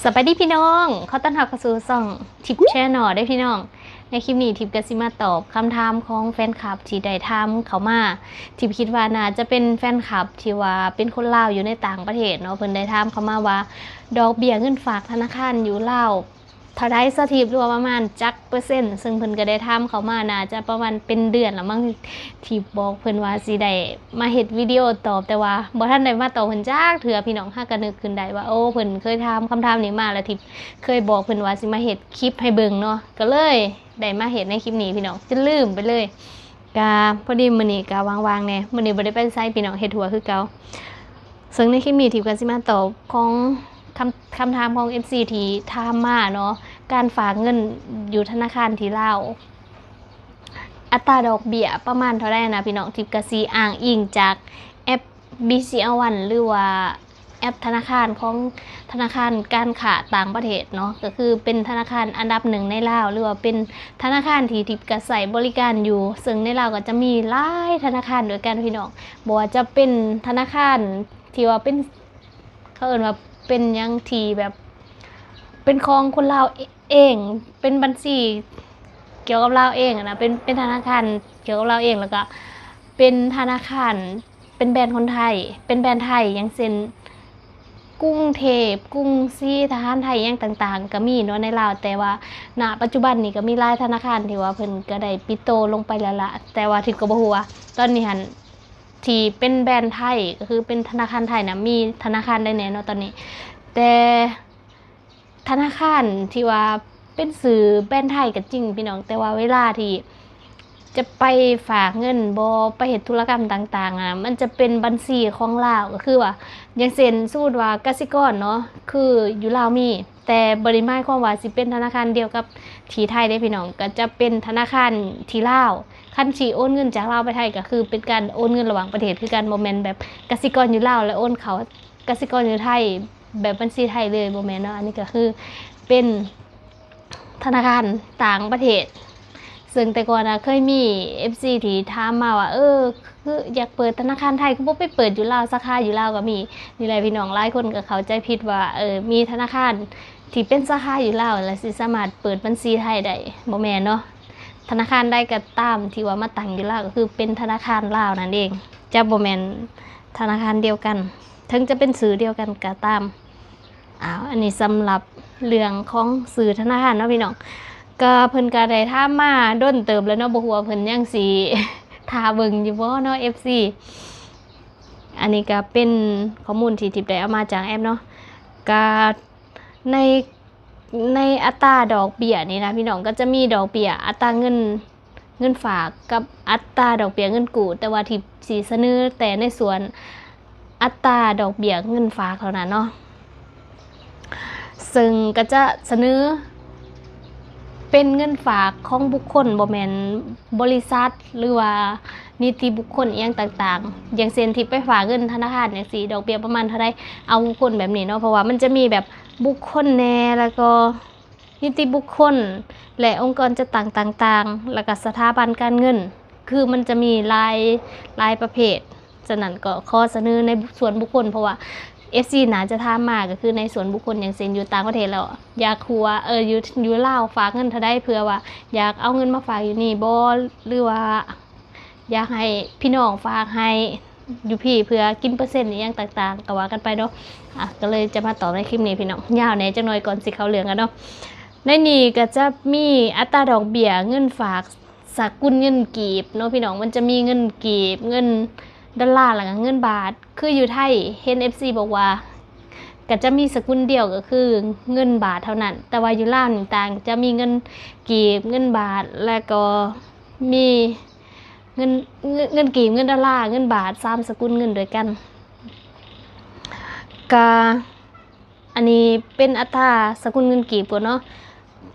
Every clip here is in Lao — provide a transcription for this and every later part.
ສະບາຍດີພີ່ນ້ອງ ຂໍຕ້ອນຮັບເຂົ້າສູ່ຊ່ອງທິບແຊນແນວເດີ້ພີ່ນ້ອງ. ໃນຄລິບນີ້ທິບກໍຊິມາຕອບຄຳຖາມຂອງແຟນຄລັບທີ່ໄດ້ຖາມເຂົ້າມາ. ທິບຄິດວ່າໜ້າຈະເປັນແຟນຄລັບທີ່ວ່າເປັນຄົນລາວຢູ່ໃນຕ່າງປະເທດເນາະ, ເພິ່ນໄດ້ຖາມເຂົ້າມາວ່າ ດອກເບ້ຍເງິນຝາກທະນາຄານຢູ່ລາວເທົ່າໃດ ສະຖິບ ຫຼືວ່າປະມານຈັກເປີເຊັນ, ເຊິ່ງເພິ່ນກໍໄດ້ຖາມເຂົ້າມາ ໜ້າຈະປະມານເປັນເດືອນລະມັງ ທີ່ບອກເພິ່ນວ່າຊິໄດ້ມາເຮັດວິດີໂອຕອບ, ແຕ່ວ່າບໍ່ທັນໄດ້ມາຕອບເພິ່ນຈັກເທື່ອພີ່ນ້ອງ. ຫາກະນຶກຂຶ້ນໄດ້ວ່າ ໂອ້ ເພິ່ນເຄີຍຖາມຄຳຖາມນີ້ມາ ແລະ ທີ່ເຄີຍບອກເພິ່ນວ່າຊິມາເຮັດຄລິບໃຫ້ເບິ່ງເນາະ, ກໍເລີຍໄດ້ມາເຮັດໃນຄລິບນີ້ພີ່ນ້ອງ ຈົນລືມໄປເລີຍ. ກະພໍດີມື້ນີ້ກະວ່າງໆແດ່, ມື້ນີ້ບໍ່ໄດ້ໄປໃສພີ່ນ້ອງ, ເຮັດຫົວຄືເກົ່າ. ເຊິ່ງໃນຄລິບນີ້ທິບກໍຊິມາຕອບຂອງຄຳ ຄຳຖາມຂອງເອັຟຊີທີ່ຖາມມາເນາະ, ການຝາກເງິນຢູ່ທະນາຄານທີ່ລາວ ອັດຕາດອກເບ້ຍປະມານເທົ່າໃດນະພີ່ນ້ອງ. ທິບກະຊິອ້າງອີງຈາກແອັບ ບີຊີແອລວັນ ຫຼືວ່າແອັບທະນາຄານຂອງທະນາຄານການຄ້າຕ່າງປະເທດເນາະ, ກໍຄືເປັນທະນາຄານອັນດັບໜຶ່ງໃນລາວ ຫຼືວ່າເປັນທະນາຄານທີ່ທິບກະໃຊ້ບໍລິການຢູ່. ເຊິ່ງໃນລາວກໍຈະມີຫຼາຍທະນາຄານດ້ວຍກັນພີ່ນ້ອງ, ບໍ່ວ່າຈະເປັນທະນາຄານທີ່ວ່າເປັນ ເຂົາເອີ້ນວ່າເປັນຫຍັງທີ່ແບບເປັນຂອງຄົນລາວເອ- ເອງ, ເປັນບັນຊີກ່ຽວກັບລາວເອງນະ, ເປັນ ເປັນທະນາຄານກ່ຽວກັບລາວເອງ, ແລ້ວກໍເປັນທະນາຄານ ເປັນແບຣນຄົນໄທ, ເປັນແບຣນໄທ ຢ່າງເຊັ່ນ ກຸງເທບ, ກຸງສີ, ທະຫານໄທ ຫຍັງຕ່າງໆ ກໍມີເນາະໃນລາວ. ແຕ່ວ່າ ນະ ປັດຈຸບັນນີ້ກໍມີຫຼາຍທະນາຄານທີ່ວ່າເພິ່ນກໍໄດ້ປິດໂຕລົງໄປແລ້ວລະ, ແຕ່ວ່າທິບກໍບໍ່ຮູ້ວ່າຕອນນີ້ຫັ້ນ ທີ່ເປັນແບຣນໄທ ກໍຄືເປັນທະນາຄານໄທນະ ມີທະນາຄານໃດແດ່ເນາະຕອນນີ້. ແຕ່ທະນາຄານທີ່ວ່າເປັນຊື່ແບຣນໄທກໍຈິງພີ່ນ້ອງ, ແຕ່ວ່າເວລາທີ່ຈະໄປຝາກເງິນບໍ ໄປເຮັດທຸລະກຳຕ່າງໆນະ ມັນຈະເປັນບັນຊີຂອງລາວ. ກໍຄືວ່າ ຢ່າງເຊັ່ນ ສົມມຸດວ່າກະສິກອນເນາະ, ຄືຢູ່ລາວມີ ແຕ່ບໍ່ໄດ້ໝາຍຄວາມວ່າຊິເປັນທະນາຄານດຽວກັບທີ່ໄທເດ້ພີ່ນ້ອງ, ກໍຈະເປັນທະນາຄານທີ່ລາວ. ຄັນຊິໂອນເງິນຈາກລາວໄປໄທ ກໍຄືເປັນການໂອນເງິນລະຫວ່າງປະເທດຄືກັນ, ບໍ່ແມ່ນແບບກະສິກອນຢູ່ລາວ ແລ້ວໂອນເຂົ້າກະສິກອນຢູ່ໄທ ແບບບັນຊີໄທເລີຍ, ບໍ່ແມ່ນເນາະ. ອັນນີ້ກໍຄືເປັນທະນາຄານຕ່າງປະເທດ. ເຊິ່ງແຕ່ກ່ອນນະ ເຄີຍມີເອັຟຊີທີ່ຖາມມາວ່າ ເອີ ຄືຢາກເປີດທະນາຄານໄທ ຄືບໍ່ໄປເປີດຢູ່ລາວ, ສາຂາຢູ່ລາວກໍມີ. ນີ້ແຫຼະພີ່ນ້ອງ, ຫຼາຍຄົນກໍເຂົ້າໃຈຜິດວ່າ ເອີ ມີທະນາຄານທີ່ເປັນສາຂາຢູ່ລາວ ແລ້ວຊິສາມາດເປີດບັນຊີໄທໄດ້, ບໍ່ແມ່ນເນາະ. ທະນາຄານໃດກໍຕາມທີ່ວ່າມາຕັ້ງຢູ່ລາວ ກໍຄືເປັນທະນາຄານລາວນັ້ນເອງ, ຈະບໍ່ແມ່ນທະນາຄານດຽວກັນ, ເຖິງຈະເປັນຊື່ດຽວກັນກໍຕາມ. ອ້າວ ອັນນີ້ສຳລັບເລື່ອງຂອງຊື່ທະນາຄານເນາະພີ່ນ້ອງ. ກໍເພິ່ນກໍໄດ້ຖາມມາດົນເຕີບແລ້ວເນາະ, ບໍ່ຮູ້ວ່າເພິ່ນຍັງຊິຖ້າເບິ່ງຢູ່ບໍ່ເນາະ ເອັຟຊີ. ອັນນີ້ກໍເປັນຂໍ້ມູນທີ່ທິບໄດ້ເອົາມາຈາກແອັບເນາະ. ກໍໃນ ໃນອັດຕາດອກເບ້ຍນີ້ນະພີ່ນ້ອງ, ກໍຈະມີດອກເບ້ຍອັດຕາເງິນ ເງິນຝາກກັບອັດຕາດອກເບ້ຍເງິນກູ້, ແຕ່ວ່າທິບຊິສະເໜີແຕ່ໃນສ່ວນອັດຕາດອກເບ້ຍເງິນຝາກເທົ່ານັ້ນເນາະ. ເຊິ່ງກໍຈະສະເໜີເປັນເງິນຝາກຂອງບຸກຄົນ, ບໍ່ແມ່ນບໍລິສັດ ຫຼືວ່ານິຕິບຸກຄົນອີ່ຫຍັງຕ່າງໆ. ຢ່າງເຊັ່ນ ທີ່ໄປຝາກເງິນທະນາຄານຈັ່ງຊີ້ ດອກເບ້ຍປະມານເທົ່າໃດ ເອົາບຸກຄົນແບບນີ້ເນາະ, ເພາະວ່າມັນຈະມີແບບບຸກຄົນແດ່ ແລ້ວກໍ ນິຕິບຸກຄົນ ແລະ ອົງກອນຈັດຕັ້ງຕ່າງໆ ແລ້ວກໍສະຖາບັນການເງິນ, ຄືມັນຈະມີຫຼາຍ ຫຼາຍປະເພດ. ສະນັ້ນກໍຂໍສະເໜີໃນສ່ວນບຸກຄົນ, ເພາະວ່າເອັຟຊີໜ້າຈະຖາມມາ ກໍຄືໃນສ່ວນບຸກຄົນ, ຢ່າງເຊັ່ນ ຢູ່ຕ່າງປະເທດແລ້ວ ຢາກຮູ້ວ່າ ເອີ ຢູ່ ຢູ່ລາວຝາກເງິນເທົ່າໃດ ເພື່ອວ່າຢາກເອົາເງິນມາຝາກຢູ່ນີ້ບໍ ຫຼືວ່າ ຢາກໃຫ້ພີ່ນ້ອງຝາກໃຫ້ຢູ່ພີ້ ເພື່ອກິນເປີເຊັນອີ່ຫຍັງຕ່າງໆ ກໍວ່າກັນໄປເນາະ. ອ່ະ ກໍເລີຍຈະມາຕອບໃນຄລິບນີ້ພີ່ນ້ອງ, ຍາວແດ່ຈັກໜ້ອຍ ກ່ອນຊິເຂົ້າເລື່ອງກັນເນາະ. ໃນນີ້ກໍຈະມີອັດຕາດອກເບ້ຍເງິນຝາກສະກຸນເງິນກີບເນາະພີ່ນ້ອງ, ມັນຈະມີເງິນກີບ, ເງິນດອນລາ ແລ້ວກໍເງິນບາດ. ຄືຢູ່ໄທເຫັນເອັຟຊີບອກວ່າ ກໍຈະມີສະກຸນດຽວ ກໍຄືເງິນບາດເທົ່ານັ້ນ, ແຕ່ວ່າຢູ່ລາວນີ້ຕ່າງ, ຈະມີເງິນກີບ, ເງິນບາດ ແລ້ວກໍມີ ເງິນ ເງິນ ເງິນກີບ, ເງິນດອນລາ, ເງິນບາດ, ສາມສະກຸນເງິນດ້ວຍກັນ. ກະ ອັນນີ້ເປັນອັດຕາສະກຸນເງິນກີບກ່ອນເນາະ.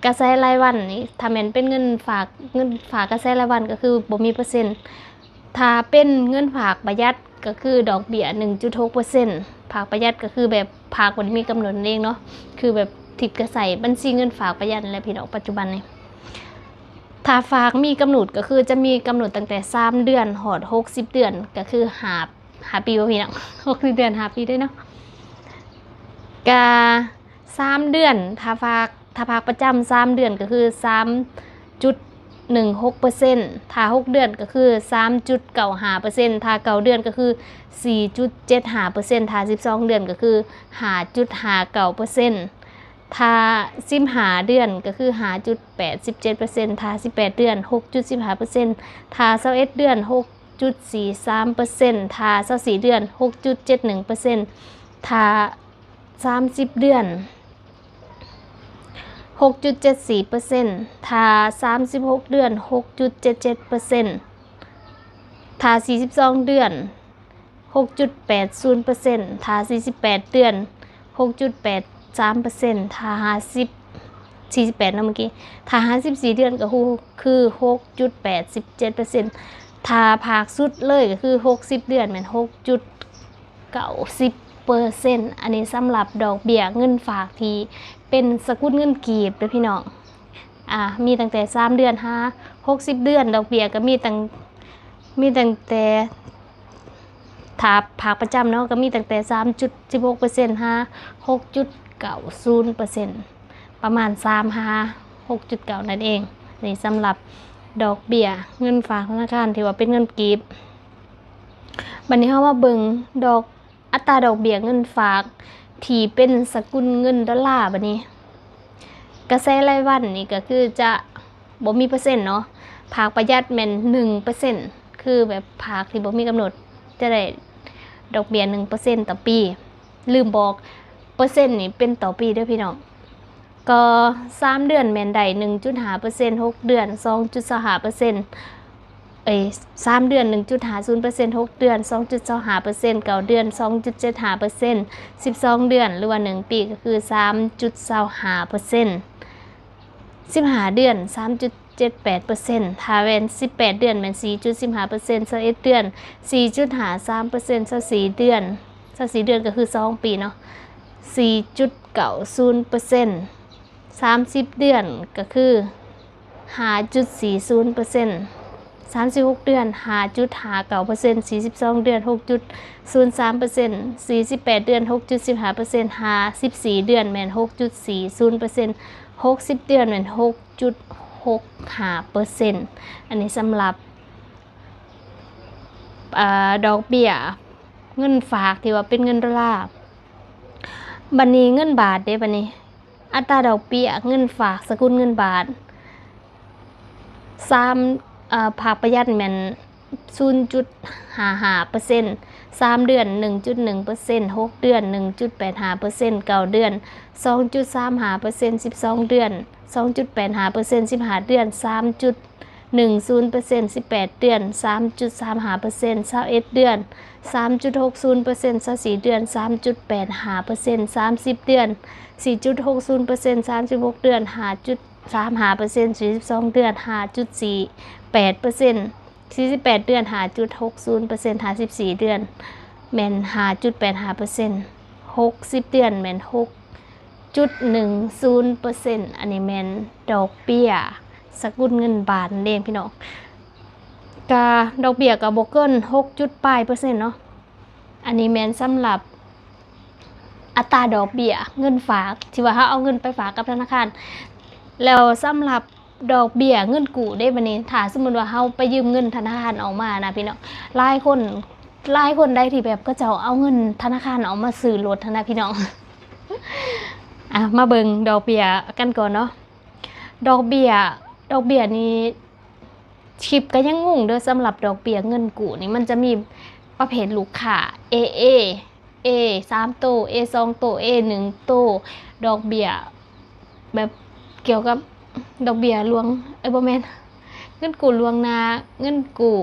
ກະແສລາຍວັນນີ້ ຖ້າແມ່ນເປັນເງິນຝາກ, ເງິນຝາກກະແສລາຍວັນກໍຄືບໍ່ມີເປີເຊັນ. ຖ້າເປັນເງິນຝາກປະຢັດ ກໍຄືດອກເບ້ຍໜຶ່ງຈຸດຫົກເປີເຊັນ. ຝາກປະຢັດກໍຄືແບບຝາກບໍ່ໄດ້ມີກຳນົດນັ້ນເອງເນາະ, ຄືແບບທິບກະໃຊ້ບັນຊີເງິນຝາກປະຢັດນັ້ນແຫຼະພີ່ນ້ອງ ປັດຈຸບັນນີ້. ຖ້າຝາກມີກຳນົດ ກໍຄືຈະມີກຳນົດຕັ້ງແຕ່ສາມເດືອນຮອດຫົກສິບເດືອນ, ກໍຄືຫ້າ ຫ້າປີບໍ່ພີ່ນ້ອງ? ຫົກສິບເດືອນ ຫ້າປີເດ້ເນາະ. ກະ ສາມເດືອນ ຖ້າພາກ ຖ້າພາກປະຈຳສາມເດືອນກໍຄືສາມຈຸດໜຶ່ງຫົກເປີເຊັນ ຖ້າຫົກເດືອນກໍຄືສາມຈຸດເກົ້າຫ້າເປີເຊັນ ຖ້າເກົ້າເດືອນກໍຄືສີ່ຈຸດເຈັດຫ້າເປີເຊັນ ຖ້າສິບສອງເດືອນກໍຄືຫ້າຈຸດຫ້າເກົ້າເປີເຊັນ ຖ້າສິບຫ້າເດືອນກໍຄືຫ້າຈຸດແປດສິບເຈັດເປີເຊັນ ຖ້າສິບແປດເດືອນຫົກຈຸດສິບຫ້າເປີເຊັນ ຖ້າຊາວເອັດເດືອນຫົກຈຸດສີ່ສາມເປີເຊັນ ຖ້າຊາວສີ່ເດືອນຫົກຈຸດເຈັດໜຶ່ງເປີເຊັນ ຖ້າ ສາມສິບເດືອນຫົກຈຸດເຈັດສີ່ເປີເຊັນ ຖ້າສາມສິບຫົກເດືອນຫົກຈຸດເຈັດເຈັດເປີເຊັນ ຖ້າສີ່ສິບສອງເດືອນຫົກຈຸດແປດສູນເປີເຊັນ ຖ້າສີ່ສິບແປດເດືອນຫົກຈຸດແປດສາມເປີເຊັນ ຖ້າຫ້າສິບ ສີ່ສິບແປດເນາະເມື່ອກີ້ ຖ້າຫ້າສິບສີ່ເດືອນກໍຄື ຄືຫົກຈຸດແປດສິບເຈັດເປີເຊັນ ຖ້າພາກສຸດເລີຍກໍຄືຫົກສິບເດືອນແມ່ນຫົກຈຸດ ເກົ້າສິບເປີເຊັນ ອັນນີ້ສຳລັບດອກເບ້ຍເງິນຝາກທີ່ເປັນສະກຸນເງິນກີບເດີພີ່ນ້ອງ. ອາ ມີຕັ້ງແຕ່ສາມເດືອນຫາຫົກສິບເດືອນ ດອກເບ້ຍກໍມີຕັ້ງ ມີຕັ້ງແຕ່ ຖ້າພາກປະຈຳເນາະ ກໍມີຕັ້ງແຕ່ສາມຈຸດສິບຫົກເປີເຊັນຫາຫົກຈຸດເກົ້າສູນເປີເຊັນ ປະມານສາມຫາຫົກຈຸດເກົ້ານັ້ນເອງ. ນີ້ສຳລັບດອກເບ້ຍເງິນຝາກທະນາຄານທີ່ວ່າເປັນເງິນກີບ. ບັດນີ້ເຮົາມາເບິ່ງດອກ ອັດຕາດອກເບ້ຍເງິນຝາກທີ່ເປັນສະກຸນເງິນໂດລາ. ບັດນີ້ກະແສລາຍວັນນີ້ກໍຄືຈະບໍ່ມີເປີເຊັນເນາະ, ພາກປະຢັດແມ່ນໜຶ່ງເປີເຊັນ ຄືແບບພາກທີ່ບໍ່ມີກຳນົດ ຈະໄດ້ດອກເບ້ຍໜຶ່ງເປີເຊັນຕໍ່ປີ. ລືມບອກ ເປີເຊັນນີ້ເປັນຕໍ່ປີເດີພີ່ນ້ອງ. ກໍສາມເດືອນແມ່ນໄດ້ໜຶ່ງຈຸດຫ້າເປີເຊັນ, ຫົກເດືອນສອງຈຸດສອງຫ້າເປີເຊັນ, ເອີຍ ສາມເດືອນໜຶ່ງຈຸດຫ້າສູນເປີເຊັນ, ຫົກເດືອນສອງຈຸດສອງຫ້າເປີເຊັນ, ເກົ້າເດືອນສອງຈຸດເຈັດຫ້າເປີເຊັນ, ສິບສອງເດືອນ ຫຼືວ່າໜຶ່ງປີ ກໍຄືສາມຈຸດສອງຫ້າເປີເຊັນ, ສິບຫ້າເດືອນສາມຈຸດເຈັດແປດເປີເຊັນ, ຖ້າແມ່ນສິບແປດເດືອນແມ່ນສີ່ຈຸດສິບຫ້າເປີເຊັນ, ຊາວເອັດເດືອນສີ່ຈຸດຫ້າສາມເປີເຊັນ, ຊາວສີ່ເດືອນ ຊາວສີ່ເດືອນກໍຄືສອງປີເນາະ ສີ່ຈຸດເກົ້າສູນເປີເຊັນ, ສາມສິບເດືອນກໍຄືຫ້າຈຸດສີ່ສູນເປີເຊັນ, ສາມສິບຫົກເດືອນຫ້າຈຸດຫ້າເກົ້າເປີເຊັນ, ສີ່ສິບສອງເດືອນຫົກຈຸດສູນສາມເປີເຊັນ, ສີ່ສິບແປດເດືອນຫົກຈຸດສິບຫ້າເປີເຊັນ, ຫ້າສິບສີ່ເດືອນແມ່ນຫົກຈຸດສີ່ສູນເປີເຊັນ, ຫົກສິບເດືອນແມ່ນຫົກຈຸດຫົກຫ້າເປີເຊັນ. ອັນນີ້ສຳລັບ ອາ ດອກເບ້ຍເງິນຝາກທີ່ວ່າເປັນເງິນໂດລາ. ບັດນີ້ເງິນບາດເດ້ ບັດນີ້ ອັດຕາດອກເບ້ຍເງິນຝາກສະກຸນເງິນບາດ ສາມ ເອີ ພາກປະຢັດແມ່ນສູນຈຸດຫ້າຫ້າເປີເຊັນ, ສາມເດືອນໜຶ່ງຈຸດໜຶ່ງເປີເຊັນ, ຫົກເດືອນໜຶ່ງຈຸດແປດຫ້າເປີເຊັນ, ເກົ້າເດືອນສອງຈຸດສາມຫ້າເປີເຊັນ, ສິບສອງເດືອນສອງຈຸດແປດຫ້າເປີເຊັນ, ສິບຫ້າເດືອນສາມຈຸດ ໜຶ່ງສູນເປີເຊັນ, ສິບແປດເດືອນສາມຈຸດສາມຫ້າເປີເຊັນ, ຊາວເອັດເດືອນສາມຈຸດຫົກສູນເປີເຊັນ, ຊາວສີ່ເດືອນສາມຈຸດແປດຫ້າເປີເຊັນ, ສາມສິບເດືອນສີ່ຈຸດຫົກສູນເປີເຊັນ, ສາມສິບຫົກເດືອນຫ້າຈຸດສາມຫ້າເປີເຊັນ, ສີ່ສິບສອງເດືອນຫ້າຈຸດສີ່ແປດເປີເຊັນ, ສີ່ສິບແປດເດືອນຫ້າຈຸດຫົກສູນເປີເຊັນ, ຫ້າສິບສີ່ເດືອນແມ່ນຫ້າຈຸດແປດຫ້າເປີເຊັນ, ຫົກສິບເດືອນແມ່ນຫົກ ຈຸດໜຶ່ງສູນເປີເຊັນ. ອັນນີ້ແມ່ນດອກເບ້ຍສະກຸນເງິນບາດນັ້ນເອງພີ່ນ້ອງ, ກະດອກເບ້ຍກະບໍ່ເກີນຫົກຈຸດປາຍເປີເຊັນເນາະ. ອັນນີ້ແມ່ນສຳລັບອັດຕາດອກເບ້ຍເງິນຝາກ ທີ່ວ່າເຮົາເອົາເງິນໄປຝາກກັບທະນາຄານ. ແລ້ວສຳລັບ ດອກເບ້ຍເງິນກູ້ເດ້ ບັດນີ້ ຖ້າສົມມຸດວ່າເຮົາໄປຢືມເງິນທະນາຄານອອກມານະພີ່ນ້ອງ, ຫຼາຍຄົນ ຫຼາຍຄົນໃດທີ່ແບບເຂົາເຈົ້າເອົາເງິນທະນາຄານອອກມາຊື້ລົດຫັ້ນນະພີ່ນ້ອງ. ອາ ມາເບິ່ງດອກເບ້ຍກັນກ່ອນເນາະ. ດອກເບ້ຍ ດອກເບ້ຍນີ້ ຄລິບກໍຍັງງົງເດີ, ສຳລັບດອກເບ້ຍເງິນກູ້ນີ້ ມັນຈະມີປະເພດລູກຄ້າ ເອ ເອ ເອສາມໂຕ, ເອສອງໂຕ, ເອໜຶ່ງໂຕ, ດອກເບ້ຍແບບກ່ຽວກັບດອກເບ້ຍລ່ວງ ເອີຍ ບໍ່ແມ່ນ ເງິນກູ້ລ່ວງໜ້າ, ເງິນກູ້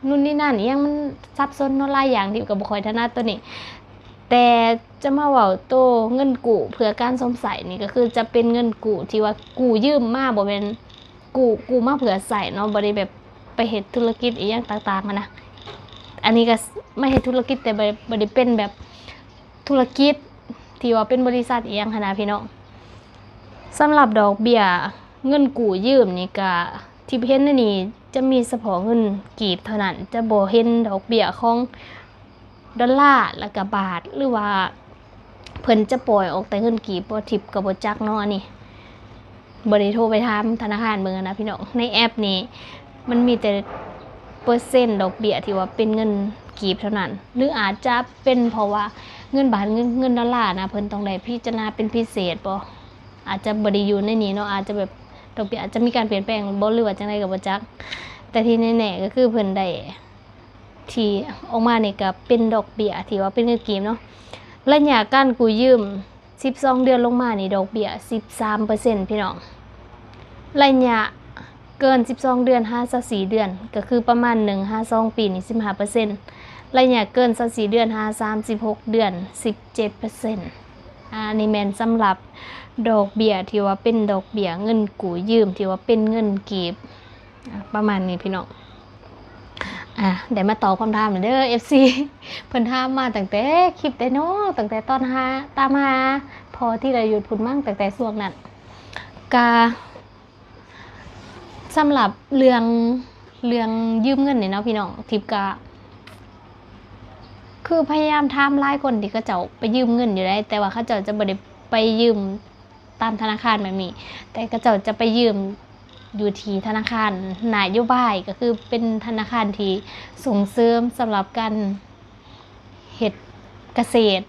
ນູ້ນນີ້ນັ້ນ ອີ່ຫຍັງ ມັນສັບສົນເນາະ, ຫຼາຍຢ່າງທີ່ກໍບໍ່ຄ່ອຍຖະໜັດໂຕນີ້. ແຕ່ຈະມາເວົ້າໂຕເງິນກູ້ເພື່ອການຊົມໃຊ້ນີ້ ກໍຄືຈະເປັນເງິນກູ້ທີ່ວ່າກູ້ຢືມມາ, ບໍ່ແມ່ນ ກູ້ ກູ້ມາເພື່ອໃຊ້ເນາະ, ບໍ່ໄດ້ແບບໄປເຮັດທຸລະກິດອີ່ຫຍັງຕ່າງໆຫັ້ນນະ. ອັນນີ້ກໍມາເຮັດທຸລະກິດ ແຕ່ບໍ່ ບໍ່ໄດ້ເປັນແບບທຸລະກິດທີ່ວ່າເປັນບໍລິສັດອີ່ຫຍັງຫັ້ນນະພີ່ນ້ອງ. ສຳລັບດອກເບ້ຍເງິນກູ້ຢືມນີ້ ກະທີ່ເຫັນໃນນີ້ຈະມີສະເພາະເງິນກີບເທົ່ານັ້ນ, ຈະບໍ່ເຫັນດອກເບ້ຍຂອງ ດອນລາ ແລ້ວກະບາດ ຫຼືວ່າ ເພິ່ນຈະປ່ອຍອອກແຕ່ເງິນກີບບໍ່ ທິບກໍບໍ່ຈັກເນາະ. ອັນນີ້ບໍ່ໄດ້ໂທໄປຖາມທະນາຄານເບິ່ງນະພີ່ນ້ອງ. ໃນແອັບນີ້ມັນມີແຕ່ເປີເຊັນດອກເບ້ຍທີ່ວ່າເປັນເງິນກີບເທົ່ານັ້ນ ຫຼືອາດຈະເປັນເພາະວ່າເງິນບາດ ເງິນ ເງິນດອນລານະ ເພິ່ນຕ້ອງໄດ້ພິຈາລະນາເປັນພິເສດບໍ ອາດຈະບໍ່ໄດ້ຢູ່ໃນນີ້ເນາະ ອາດຈະແບບດອກເບ້ຍອາດຈະມີການປ່ຽນແປງບໍ ຫຼືວ່າຈັ່ງໃດກໍບໍ່ຈັກ. ແຕ່ທີ່ແນ່ໆກໍຄືເພິ່ນໄດ້ ທີ່ອອກມານີ້ກໍເປັນດອກເບ້ຍທີ່ວ່າເປັນເງິນກີບເນາະ. ໄລຍະການກູ້ຢືມສິບສອງເດືອນລົງມານີ້ ດອກເບ້ຍສິບສາມເປີເຊັນພີ່ນ້ອງ. ໄລຍະເກີນສິບສອງເດືອນຫາຊາວສີ່ເດືອນ ກໍຄືປະມານໜຶ່ງຫາສອງປີນີ້ ສິບຫ້າເປີເຊັນ. ໄລຍະເກີນຊາວສີ່ເດືອນຫາສາມສິບຫົກເດືອນ ສິບເຈັດເປີເຊັນ. ອາ ອັນນີ້ແມ່ນສຳລັບດອກເບ້ຍທີ່ວ່າເປັນດອກເບ້ຍເງິນກູ້ຢືມທີ່ວ່າເປັນເງິນກີບ ອາ ປະມານນີ້ພີ່ນ້ອງ. ອາ ໄດ້ມາຕອບຄຳຖາມແລ້ວເດີ ເອັຟຊີ ເພິ່ນຖາມມາຕັ້ງແຕ່ຄລິບໃດເນາະ ຕັ້ງແຕ່ຕອນຫາ ຕາມຫາພໍ່ທີລະຍຸດພຸ້ນມັ້ງ ຕັ້ງແຕ່ຊ່ວງນັ້ນ. ກະສຳລັບເລື່ອງ ເລື່ອງຢືມເງິນນີ້ເນາະພີ່ນ້ອງ ທິບກະຄືພະຍາຍາມຖາມຫຼາຍຄົນທີ່ເຂົາເຈົ້າໄປຢືມເງິນຢູ່ໃດ໋ ແຕ່ວ່າເຂົາເຈົ້າຈະບໍ່ໄດ້ໄປຢືມ ຕາມທະນາຄານແບບນີ້ ແຕ່ເຂົາເຈົ້າຈະໄປຢືມຢູ່ທີ່ທະນາຄານນະໂຍບາຍ ກໍຄືເປັນທະນາຄານທີ່ສົ່ງເສີມສຳລັບການເຮັດກະເສດ.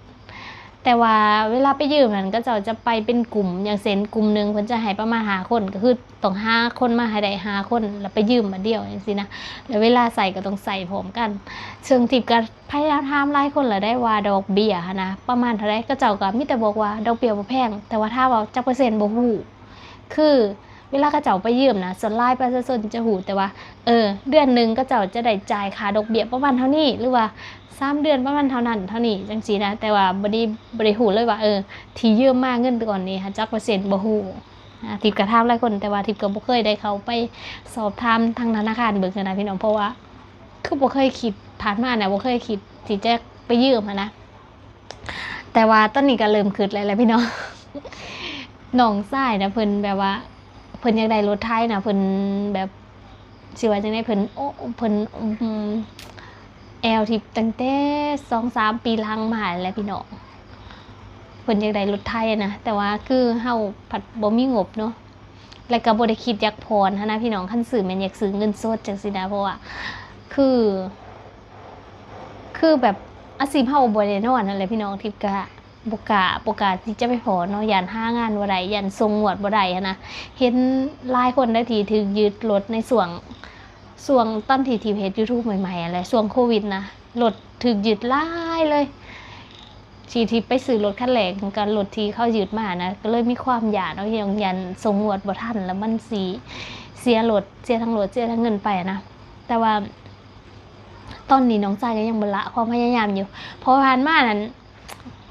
ແຕ່ວ່າເວລາໄປຢືມນັ້ນ ເຂົາເຈົ້າຈະໄປເປັນກຸ່ມ ຢ່າງເຊັ່ນ ກຸ່ມໜຶ່ງເພິ່ນຈະໃຫ້ປະມານຫ້າຄົນ ກໍຄືຕ້ອງຫາຄົນມາໃຫ້ໄດ້ຫ້າຄົນ ແລ້ວໄປຢືມບາດດຽວຈັ່ງຊີ້ນະ ແລ້ວເວລາໃຊ້ກໍຕ້ອງໃຊ້ພ້ອມກັນ. ເຊິ່ງທິບກໍ ພະຍາຍາມຖາມຫຼາຍຄົນແລ້ວໄດ໋ວ່າດອກເບ້ຍຫັ້ນນະປະມານເທົ່າໃດ ເຂົາເຈົ້າກໍມີແຕ່ບອກວ່າດອກເບ້ຍບໍ່ແພງ ແຕ່ວ່າຖາມວ່າຈັກເປີເຊັນບໍ່ຮູ້. ຄືເວລາເຂົາເຈົ້າໄປຢືມນະ ສ່ວນຫຼາຍປະຊາຊົນຈະຮູ້ແຕ່ວ່າ ເອີ ເດືອນໜຶ່ງເຂົາເຈົ້າຈະໄດ້ຈ່າຍຄ່າດອກເບ້ຍປະມານເທົ່ານີ້ ຫຼືວ່າສາມເດືອນປະມານເທົ່ານັ້ນເທົ່ານີ້ ຈັ່ງຊີ້ນະ ແຕ່ວ່າບໍ່ໄດ້ ບໍ່ໄດ້ຮູ້ເລີຍວ່າ ເອີ ທີ່ຢືມມາເງິນກ້ອນນີ້ຫາຈັກເປີເຊັນບໍ່ຮູ້. ອາ ທິບກໍຖາມຫຼາຍຄົນ ແຕ່ວ່າທິບກໍບໍ່ເຄີຍໄດ້ເຂົ້າໄປສອບຖາມທາງທະນາຄານເບິ່ງຫັ້ນນະພີ່ນ້ອງ ເພາະວ່າ ຄືບໍ່ເຄີຍຄິດ ຜ່ານມານະບໍ່ເຄີຍຄິດທີ່ຈະໄປຢືມຫັ້ນນະ ແຕ່ວ່າຕອນນີ້ກໍເລີ່ມຄິດແລ້ວແຫຼະພີ່ນ້ອງ. ນ້ອງຊາຍນະ ເພິ່ນແບບວ່າ ເພິ່ນຢາກໄດ້ລົດໄຖນະ ເພິ່ນແບບ ຊິວ່າຈັ່ງໃດ ເພິ່ນ ໂອ້ ເພິ່ນ ອືມ ແອວທິບຕັ້ງແຕ່ສອງສາມປີຫຼັງມາແຫຼະພີ່ນ້ອງ ເພິ່ນຢາກໄດ້ລົດໄຖນະ ແຕ່ວ່າຄືເຮົາພັດບໍ່ມີງົບເນາະ ແລ້ວກໍບໍ່ໄດ້ຄິດຢາກຜ່ອນຫັ້ນນະພີ່ນ້ອງ ຄັນຊື້ແມ່ນຢາກຊື້ເງິນສົດຈັ່ງຊີ້ນະ ເພາະວ່າ ຄື ຄືແບບອາຊີບເຮົາບໍ່ແນ່ນອນຫັ້ນແຫຼະພີ່ນ້ອງ ທິບກະບໍ່ກ້າ ບໍ່ກ້າທີ່ຈະໄປຜ່ອນເນາະ ຢ້ານຫາງານບໍ່ໄດ້ ຢ້ານສົ່ງງວດບໍ່ໄດ້ຫັ້ນນະ. ເຫັນຫຼາຍຄົນໃດທີ່ຖືກຍຶດລົດໃນຊ່ວງ ຊ່ວງຕອນທີ່ທິບເຮັດຢູທູບໃໝ່ໆຫັ້ນແຫຼະ ຊ່ວງໂຄວິດນະ ລົດຖືກຍຶດຫຼາຍເລີຍ ທີ່ ທີ່ໄປຊື້ລົດຄັນແລກ ກໍລົດທີ່ເຂົາຍຶດມານະ ກໍເລີຍມີຄວາມຢ້ານເນາະ ຢ້ານສົ່ງງວດບໍ່ທັນ ແລ້ວມັນຊິເສຍລົດ ເສຍທັງລົດ ເສຍທັງເງິນໄປນະ. ແຕ່ວ່າຕອນນີ້ນ້ອງຊາຍກໍຍັງບໍ່ລະຄວາມພະຍາຍາມຢູ່ ເພາະຜ່ານມານັ້ນ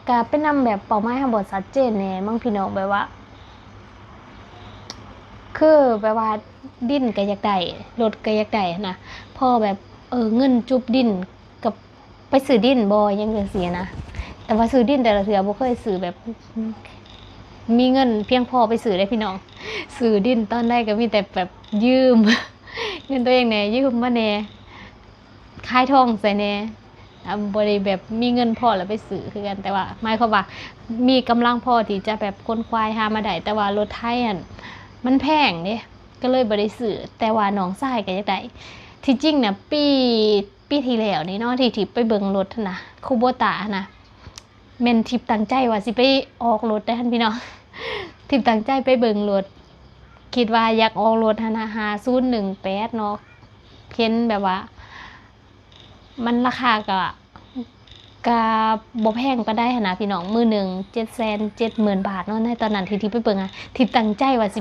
ກະເປັນນຳແບບເປົ້າໝາຍເຮົາບໍ່ຊັດເຈນແດ່ມັ້ງພີ່ນ້ອງ ແບບວ່າ ຄືແບບວ່າດິນກໍຢາກໄດ້ ລົດກໍຢາກໄດ້ຫັ້ນນະ ພໍແບບ ເອີ ເງິນຈຸບດິນກັບໄປຊື້ດິນບໍ່ ຫຍັງຈັ່ງຊີ້ນະ. ແຕ່ວ່າຊື້ດິນແຕ່ລະເທື່ອບໍ່ເຄີຍຊື້ແບບ ມີເງິນພຽງພໍໄປຊື້ເດ້ພີ່ນ້ອງ ຊື້ດິນຕອນໃດກໍມີແຕ່ແບບຢືມ ເງິນຕົວເອງແດ່ ຢືມມາແດ່ ຂາຍທອງໃສ່ແດ່ ອາ ບໍ່ໄດ້ແບບມີເງິນພໍແລ້ວໄປຊື້ຄືກັນ ແຕ່ວ່າໝາຍຄວາມວ່າມີກຳລັງພໍທີ່ຈະແບບຂົນຂວາຍຫາມາໄດ້ ແຕ່ວ່າລົດໄຖຫັ້ນມັນແພງເດ້ ກໍເລີຍບໍ່ໄດ້ຊື້ ແຕ່ວ່ານ້ອງຊາຍກໍຢາກໄດ້. ທີ່ຈິງນະ ປີ ປີທີ່ແລ້ວນີ້ເນາະ ທີ່ ທີ່ໄປເບິ່ງລົດຫັ້ນນະ ຄູໂບຕາຫັ້ນນະ ແມ່ນທິບຕັ້ງໃຈວ່າຊິໄປອອກລົດເດ້ຫັ້ນພີ່ນ້ອງ ທິບຕັ້ງໃຈໄປເບິ່ງລົດ ຄິດວ່າຢາກອອກລົດຫັ້ນນະ ຫ້າສູນໜຶ່ງແປດເນາະ ເຫັນແບບວ່າມັນລາຄາກໍ ກໍບໍ່ແພງປານໃດຫັ້ນນະພີ່ນ້ອງ ມືໜຶ່ງເຈັດແສນເຈັດໝື່ນບາດເນາະ ໃນຕອນນັ້ນທີ່ ທີ່ໄປເບິ່ງອະ ທິບຕັ້ງໃຈວ່າຊິ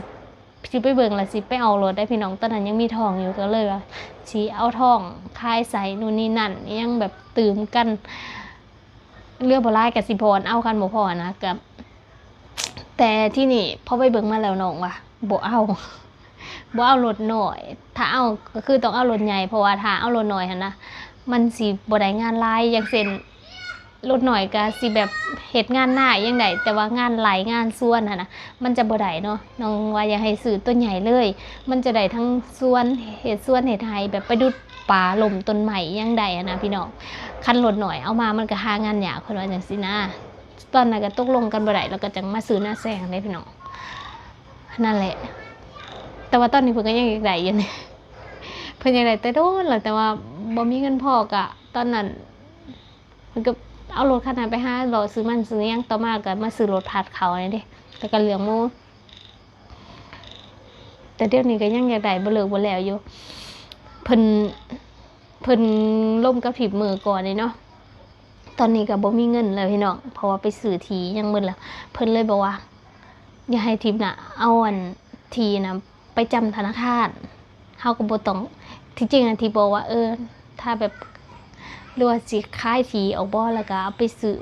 ຊິໄປເບິ່ງ ແລ້ວຊິໄປເອົາລົດໄດ້ພີ່ນ້ອງ ຕອນນັ້ນຍັງມີທອງຢູ່ ກໍເລີຍວ່າຊິເອົາທອງຂາຍໃສ່ ນູ້ນນີ້ນັ້ນ ອີ່ຫຍັງແບບຕື່ມກັນ ເຫຼືອບໍ່ຫຼາຍກໍຊິຜ່ອນເອົາ ຄັນບໍ່ພໍນະ ກໍ ແຕ່ທີ່ນີ້ພໍໄປເບິ່ງມາແລ້ວນ້ອງວ່າບໍ່ເອົາ ບໍ່ເອົາລົດນ້ອຍ ຖ້າເອົາກໍຄືຕ້ອງເອົາລົດໃຫຍ່ ເພາະວ່າຖ້າເອົາລົດນ້ອຍຫັ້ນນະ ມັນຊິບໍ່ໄດ້ງານຫຼາຍ ຢ່າງເຊັ່ນ ລົດນ້ອຍກໍຊິແບບເຮັດງານນາຫຍັງໄດ້ ແຕ່ວ່າງານໄຮ່ງານສວນຫັ້ນນະ ມັນຈະບໍ່ໄດ້ເນາະ. ນ້ອງວ່າຢາກໃຫ້ຊື້ໂຕໃຫຍ່ເລີຍ ມັນຈະໄດ້ທັງສວນ ເຮັດສວນເຮັດໄຮ່ ແບບໄປດຸດປາ ລົ້ມຕົ້ນໄມ້ຫຍັງໄດ້ຫັ້ນນະພີ່ນ້ອງ. ຄັນລົດນ້ອຍເອົາມາມັນກໍຫາງານຍາກ ເພິ່ນວ່າຈັ່ງຊີ້ນະ. ຕອນນັ້ນກໍຕົກລົງກັນບໍ່ໄດ້ ແລ້ວກໍຈັ່ງມາຊື້ນາແຊງເດ້ພີ່ນ້ອງ. ນັ້ນແຫຼະ ແຕ່ວ່າຕອນນີ້ເພິ່ນກໍຍັງຢາກໄດ້ຢູ່ນີ້ ເພິ່ນຢາກໄດ້ແຕ່ດົນແລ້ວ ແຕ່ວ່າບໍ່ມີເງິນພໍ ກໍຕອນນັ້ນເພິ່ນກໍເອົາລົດຄັນນັ້ນໄປຫາເລາະຊື້ມັນຊື້ຫຍັງ ຕໍ່ມາກໍມາຊື້ລົດພັດເຂົ້ານີ້ເດ້ ແລ້ວກໍລ້ຽງໝູ. ແຕ່ດຽວນີ້ກໍຍັງຢາກໄດ້ບໍ່ເລີກບໍ່ແລ້ວຢູ່ ເພິ່ນ ເພິ່ນລົມກັບທິບມື້ກ່ອນນີ້ເນາະ. ຕອນນີ້ກໍບໍ່ມີເງິນແລ້ວພີ່ນ້ອງ ເພາະວ່າໄປຊື້ທີ່ຫຍັງໝົດແລ້ວ. ເພິ່ນເລີຍບອກວ່າ ຢ່າໃຫ້ທິບນະ ເອົາອັນທີ່ນະໄປຈຳທະນາຄານ ເຮົາກໍບໍ່ຕ້ອງ ທີ່ຈິງນະ ທີ່ບອກວ່າ ເອີ ຖ້າແບບ ຫຼືວ່າຊິຂາຍທີ່ອອກບໍ່ ແລ້ວກໍເອົາໄປຊື້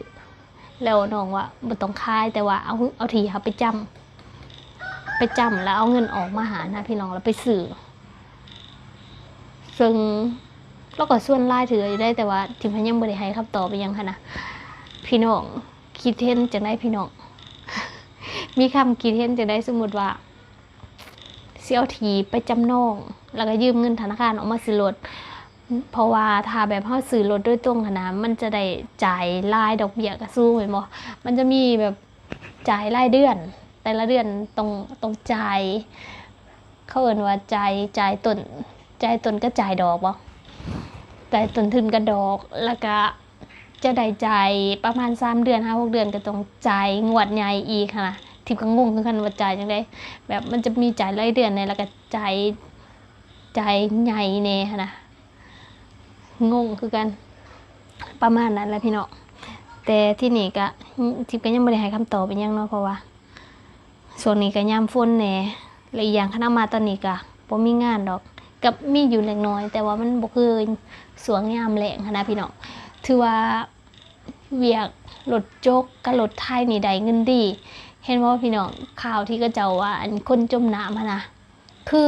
ແລ້ວນ້ອງວ່າບໍ່ຕ້ອງຂາຍ ແຕ່ວ່າເອົາ ເອົາທີ່ເຮົາໄປຈຳ ໄປຈຳແລ້ວເອົາເງິນອອກມາຫັ້ນນະພີ່ນ້ອງ ແລ້ວໄປຊື້. ເຊິ່ງລາວກໍຊວນຫຼາຍເທື່ອຢູ່ເດ້ ແຕ່ວ່າທິບຍັງບໍ່ໄດ້ໃຫ້ຄຳຕອບອີ່ຫຍັງຫັ້ນນະ. ພີ່ນ້ອງຄິດເຫັນຈັ່ງໃດພີ່ນ້ອງ? ມີຄຳຄິດເຫັນຈັ່ງໃດ? ສົມມຸດວ່າຊິເອົາທີ່ໄປຈຳນອງ ແລ້ວກໍຢືມເງິນທະນາຄານອອກມາຊື້ລົດ ເພາະວ່າຖ້າແບບເຮົາຊື້ລົດໂດຍຕົງຫັ້ນນະ ມັນຈະໄດ້ຈ່າຍລາຍດອກເບ້ຍກໍສູງແມ່ນບໍ່? ມັນຈະມີແບບ ຈ່າຍລາຍເດືອນ ແຕ່ລະເດືອນຕ້ອງ ຕ້ອງຈ່າຍ ເຂົາເອີ້ນວ່າຈ່າຍ ຈ່າຍຕົ້ນ ຈ່າຍຕົ້ນກັບຈ່າຍດອກບໍ? ຈ່າຍຕົ້ນທຶນກັບດອກ ແລ້ວກະຈະໄດ້ຈ່າຍປະມານສາມເດືອນ ຫ້າຫົກເດືອນ ກໍຕ້ອງຈ່າຍງວດໃຫຍ່ອີກຫັ້ນນະ. ທິບກໍງົງຄືກັນວ່າຈ່າຍຈັ່ງໃດ ແບບມັນຈະມີຈ່າຍລາຍເດືອນແດ່ ແລ້ວກະຈ່າຍ ຈ່າຍໃຫຍ່ແດ່ຫັ້ນນະ. ງົງຄືກັນ ປະມານນັ້ນແຫຼະພີ່ນ້ອງ. ແຕ່ທີ່ນີ້ກະ ທິບກໍຍັງບໍ່ໄດ້ໃຫ້ຄຳຕອບອີ່ຫຍັງເນາະ ເພາະວ່າຊ່ວງນີ້ກໍຍາມຝົນແດ່ ແລະ ອີກຢ່າງຄັນເອົາມາຕອນນີ້ກະບໍ່ມີງານດອກ ກໍມີຢູ່ເລັກນ້ອຍ ແຕ່ວ່າມັນບໍ່ຄືຊ່ວງຍາມແລ້ງຫັ້ນນະພີ່ນ້ອງ. ຖືວ່າວຽກລົດຈົກກັບລົດໄຖນີ້ໄດ້ເງິນດີ ເຫັນບໍ່ພີ່ນ້ອງ? ຂ່າວທີ່ເຂົາເຈົ້າວ່າ ອັນ ຄົນຈົມນ້ຳຫັ້ນນະ ຄື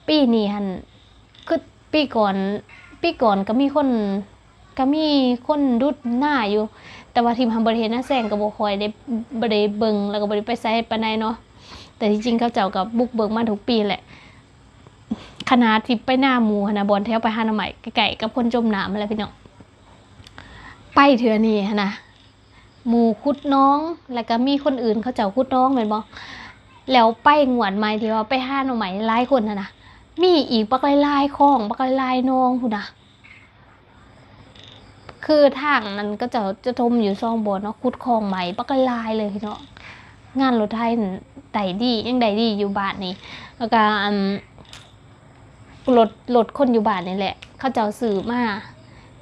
ປີນີ້ຫັ້ນ ຄືປີກ່ອນ ປີກ່ອນກໍມີຄົນ ກໍມີຄົນດຸດນາຢູ່ ແຕ່ວ່າທິບຫັ້ນບໍ່ໄດ້ເຮັດນາແຊງ ກໍບໍ່ຄ່ອຍໄດ້ ບໍ່ໄດ້ເບິ່ງ ແລ້ວກໍບໍ່ໄດ້ໄປໃສປານໃດເນາະ. ແຕ່ທີ່ຈິງເຂົາເຈົ້າກໍບຸກເບີກມາທຸກປີແຫຼະ ຂະໜາດທີ່ໄປນາໝູ່ຫັ້ນນະ ບ່ອນແຖວໄປຫາໜໍ່ໄມ້ ໃກ້ໆກັບຄົນຈົມນ້ຳຫັ້ນແຫຼະພີ່ນ້ອງ. ໄປເທື່ອນີ້ຫັ້ນນະ ໝູ່ຂຸດໜອງ ແລ້ວກໍມີຄົນອື່ນເຂົາເຈົ້າຂຸດໜອງແມ່ນບໍ່? ແລ້ວໄປງວດໃໝ່ທີ່ວ່າໄປຫາໜໍ່ໄມ້ຫຼາຍຄົນຫັ້ນນະ ມີອີກບັກຫຼາຍໆຄອງ ບັກຫຼາຍໆໜອງພຸ້ນນະ. ຄືທາງນັ້ນເຂົາເຈົ້າຈະຖົມຢູ່ສອງບ່ອນເນາະ ຂຸດຄອງໃໝ່ບັກຫຼາຍເລີຍພີ່ນ້ອງ. ງານລົດໄຖນັ້ນໄດ້ດີ ຍັງໄດ້ດີຢູ່ບ້ານນີ້ ແລ້ວກໍ ອັນ ລົດ ລົດຄົນຢູ່ບ້ານນີ້ແຫຼະ ເຂົາເຈົ້າຊື້ມາ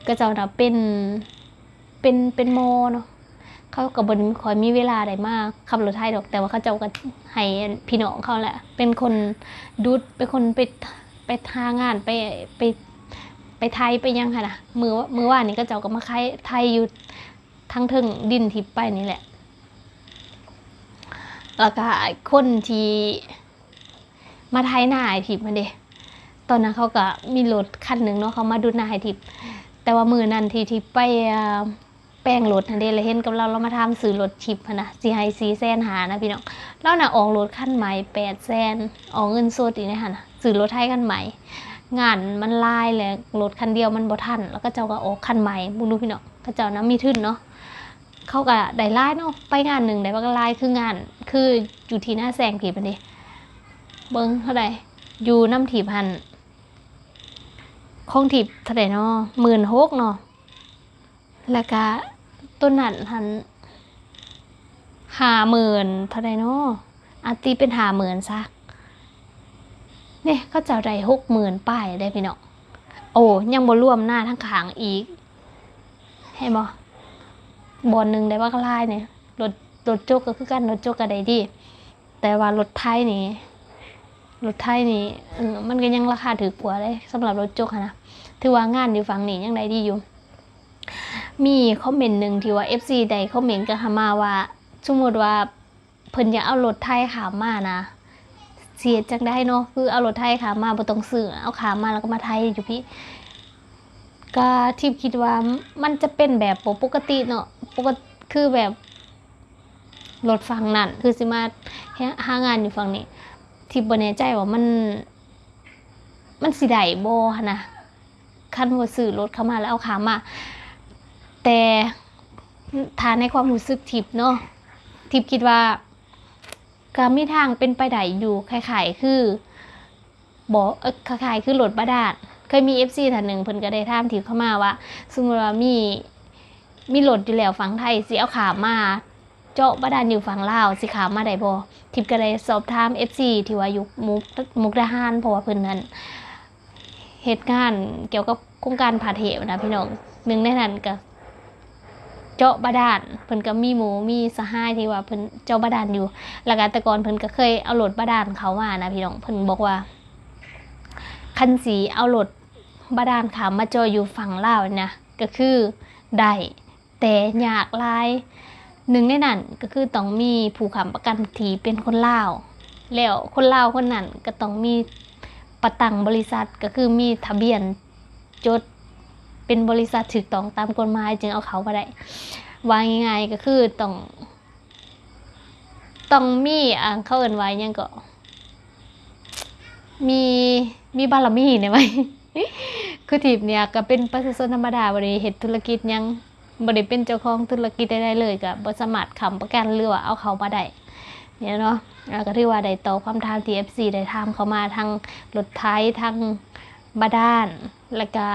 ເຂົາເຈົ້ານະເປັນ ເປັນ ເປັນໝໍເນາະ ເຂົາກໍບໍ່ໄດ້ຄ່ອຍມີເວລາໄດ້ມາຂັບລົດໄຖດອກ ແຕ່ວ່າເຂົາເຈົ້າກໍໃຫ້ພີ່ນ້ອງເຂົາແຫຼະເປັນຄົນດຸດ ເປັນຄົນໄປ ໄປຫາງານ ໄປ ໄປ ໄປໄຖໄປຫຍັງຫັ້ນນະ. ມື້ ມື້ວານນີ້ເຂົາເຈົ້າກໍມາໄຖ ໄຖຢູ່ທາງເທິງດິນທີ່ໄປນີ້ແຫຼະ ແລ້ວກໍຄົນທີ່ ມາໄຖນາໃຫ້ທິບຫັ້ນເດ້. ຕອນນັ້ນເຂົາກໍມີລົດຄັນໜຶ່ງເນາະ ເຂົາມາດຸດນາໃຫ້ທິບ ແຕ່ວ່າມື້ນັ້ນທີ່ທິບໄປ ເອີ່ ແປງລົດຫັ້ນເດ້ ແລ້ວເຫັນກັບລາວ ລາວມາຖາມຊື້ລົດທິບຫັ້ນນະ ຊິໃຫ້ສີ່ແສນຫ້ານະພີ່ນ້ອງ. ລາວນະອອກລົດຄັນໃໝ່ແປດແສນ ອອກເງິນສົດອີກໃນຫັ້ນນະ ຊື້ລົດໄຖຄັນໃໝ່. ງານມັນຫຼາຍ ແລະ ລົດຄັນດຽວມັນບໍ່ທັນ ແລ້ວເຂົາເຈົ້າກໍອອກຄັນໃໝ່ ເບິ່ງດູພີ່ນ້ອງ. ເຂົາເຈົ້ານະມີທຶນເນາະ ເຂົາກໍໄດ້ຫຼາຍເນາະ ໄປງານໜຶ່ງໄດ້ບັກຫຼາຍ ຄືງານ ຄືຢູ່ທີ່ນາແຊງທີ່ເພິ່ນເດ້ ເບິ່ງເທົ່າໃດ ຢູ່ນຳທິບຫັ້ນ ຂອງທິບເທົ່າໃດເນາະ ໝື່ນຫົກເນາະ ແລ້ວກະໂຕນັ້ນຫັ້ນຫ້າໝື່ນເທົ່າໃດເນາະ ອາ ຕີເປັນຫ້າໝື່ນຊະ. ນີ້ເຂົາເຈົ້າໄດ້ຫົກໝື່ນປາຍເດ້ພີ່ນ້ອງ. ໂອ້ ຍັງບໍ່ລວມນາທາງຂ້າງອີກ ເຫັນບໍ່ ບ່ອນໜຶ່ງໄດ້ບັກຫຼາຍນີ້. ລົດ ລົດຈົກກໍຄືກັນ ລົດຈົກກໍໄດ້ດີ ແຕ່ວ່າລົດໄຖນີ້ ລົດໄຖນີ້ ເອີ ມັນກໍຍັງລາຄາຖືກກວ່າເດ້ ສຳລັບລົດຈົກຫັ້ນນະ. ຖືວ່າງານຢູ່ຝັ່ງນີ້ຍັງໄດ້ດີຢູ່. ມີຄອມເມັນໜຶ່ງທີ່ວ່າເອັຟຊີໄດ້ຄອມເມັນກັນເຂົ້າມາວ່າ ສົມມຸດວ່າ ເພິ່ນຢາກເອົາລົດໄຖຂ້າມມານະ ຊິເຮັດຈັ່ງໃດເນາະ ຄືເອົາລົດໄຖຂ້າມມາ ບໍ່ຕ້ອງຊື້ ເອົາຂ້າມມາແລ້ວກໍມາໄຖຢູ່ພີ້. ກໍທິບຄິດວ່າມັນຈະເປັນແບບບໍ່ປົກກະຕິເນາະ ປົກກະ ຄືແບບລົດຝັ່ງນັ້ນ ຄືຊິມາຫາງານຢູ່ຝັ່ງນີ້. ທິບບໍ່ແນ່ໃຈວ່າມັນ ມັນຊິໄດ້ບໍ່ຫັ້ນນະ ຄັນວ່າຊື້ລົດເຂົ້າມາແລ້ວເອົາຂ້າມມາ. ແຕ່ ຖ້າໃນຄວາມຮູ້ສຶກທິບເນາະ ທິບຄິດວ່າ ກໍມີທາງເປັນໄປໄດ້ຢູ່ ຄ້າຍໆຄືບໍ່ ເອີ ຄ້າຍໆຄືລົດບາດານ. ເຄີຍມີເອັຟຊີທ່ານໜຶ່ງ ເພິ່ນກໍໄດ້ຖາມທິບເຂົ້າມາວ່າ ສົມມຸດວ່າມີ ມີລົດຢູ່ແລ້ວຝັ່ງໄທ ຊິເອົາຂ້າມມາເຈາະບາດານຢູ່ຝັ່ງລາວ ຊິຂ້າມມາໄດ້ບໍ່? ທິບກໍໄດ້ສອບຖາມເອັຟຊີທີ່ວ່າຢູ່ມຸກ ມຸກດາຫານ ເພາະວ່າເພິ່ນນັ້ນເຮັດງານກ່ຽວກັບໂຄງການພາກເທບນະພີ່ນ້ອງ. ໜຶ່ງໃນນັ້ນກໍ ເຈາະບາດານ ເພິ່ນກໍມີໝູ່ມີສະຫາຍທີ່ວ່າເພິ່ນເຈາະບາດານຢູ່ ແລ້ວກໍແຕ່ກ່ອນເພິ່ນກໍເຄີຍເອົາລົດບາດານເຂົ້າມານະພີ່ນ້ອງ. ເພິ່ນບອກວ່າ ຄັນຊິເອົາລົດບາດານຂ້າມມາເຈາະຢູ່ຝັ່ງລາວນີ້ນະ ກໍຄືໄດ້ ແຕ່ຍາກຫຼາຍ. ໜຶ່ງໃນນັ້ນກໍຄືຕ້ອງມີຜູ້ຄ້ຳປະກັນທີ່ເປັນຄົນລາວ ແລ້ວຄົນລາວຄົນນັ້ນກໍຕ້ອງມີປະຕັ້ງບໍລິສັດ ກໍຄືມີທະບຽນ ຈົດເປັນບໍລິສັດຖືກຕ້ອງຕາມກົດໝາຍ ຈຶ່ງເອົາເຂົ້າມາໄດ້. ວ່າງ່າຍໆກໍຄືຕ້ອງ ຕ້ອງມີ ອ່າ ເຂົາເອີ້ນວ່າຫຍັງເກາະ ມີ ມີບາລະມີແດ່ໄວ. ຄືທິບນີ້ກໍເປັນປະຊາຊົນທຳມະດາ ບໍ່ໄດ້ເຮັດທຸລະກິດຫຍັງ ບໍ່ໄດ້ເປັນເຈົ້າຂອງທຸລະກິດໃດໆເລີຍ ກໍບໍ່ສາມາດຄ້ຳປະກັນ ຫຼືວ່າເອົາເຂົ້າມາໄດ້ນີ້ເນາະ. ອ່າ ກໍຖືວ່າໄດ້ຕອບຄຳຖາມທີ່ເອັຟຊີໄດ້ຖາມເຂົ້າມາ ທັງລົດໄຖ ທັງບາດານ ແລ້ວກະ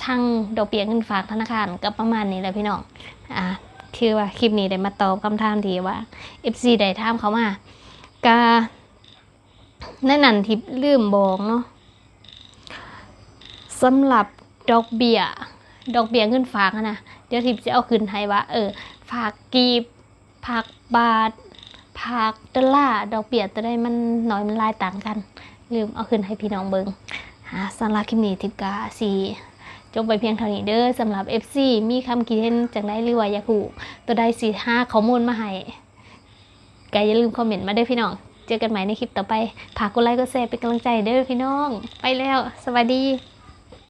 ທັງດອກເບ້ຍເງິນຝາກທະນາຄານ ກໍປະມານນີ້ແຫຼະພີ່ນ້ອງ. ອ່າ ຖືວ່າຄລິບນີ້ໄດ້ມາຕອບຄຳຖາມທີ່ວ່າເອັຟຊີໄດ້ຖາມເຂົ້າມາ. ກະໃນນັ້ນທິບລືມບອກເນາະ ສຳລັບດອກເບ້ຍ ດອກເບ້ຍເງິນຝາກຫັ້ນນະ ດຽວທິບຊິເອົາຂຶ້ນໃຫ້ວ່າ ເອີ ຝາກກີບ ຝາກບາດ ຝາກໂດລາ ດອກເບ້ຍໂຕໃດມັນໜ້ອຍມັນຫຼາຍຕ່າງກັນ. ລືມເອົາຂຶ້ນໃຫ້ພີ່ນ້ອງເບິ່ງ. ອ່າ ສຳລັບຄລິບນີ້ທິບກະຊິຈົບໄວ້ພຽງເທົ່ານີ້ເດີ. ສຳລັບເອັຟຊີມີຄຳຄິດເຫັນຈັ່ງໃດ ຫຼືວ່າຢາກຮູ້ໂຕໃດ ຊິຫາຂໍ້ມູນມາໃຫ້ ກໍຢ່າລືມຄອມເມັນມາເດີພີ່ນ້ອງ. ເຈີກັນໃໝ່ໃນຄລິບຕໍ່ໄປ. ຝາກກົດໄລກົດແຊເປັນກຳລັງໃຈເດີພີ່ນ້ອງ. ໄປແລ້ວ ສະບາຍດີ.